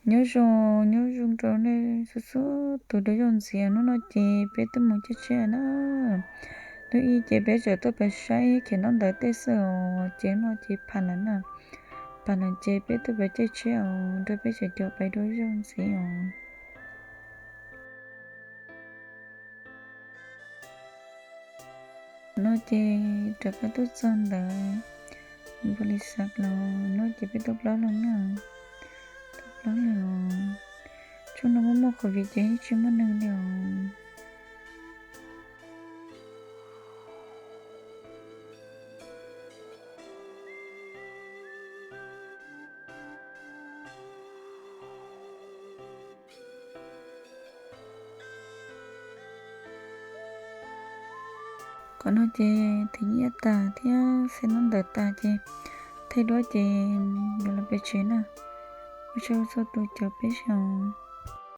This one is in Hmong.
Nyob zoo, nyob zoo rau nej txhua txhua tus rau zoj ntxiv. Hnub no ces peb tuaj mus caij tsheb na. Hnub ib ces peb tseem tuaj pem saib khiav ntaub ntawv tej xwb os, ces no ces pham lawm na. Pham lawm ces peb tuaj pem caij tsheb os, nrog peb sawv daws pais rau zoj ntxiv os. No ces rov qab tuaj txog ntawm npau li xav los no ces peb tuaj plaub leeg na. Tuaj plaub leeg os. Tshaj no muaj muaj covid ces yeej tsis muaj neeg li os. Qhov no ces thwv nyiaj tag thiab xeeb ntaub ntawv tag ces thaij duab ces yuav los pem tsev na. Ua tsaug txhua tus cov peb sib os.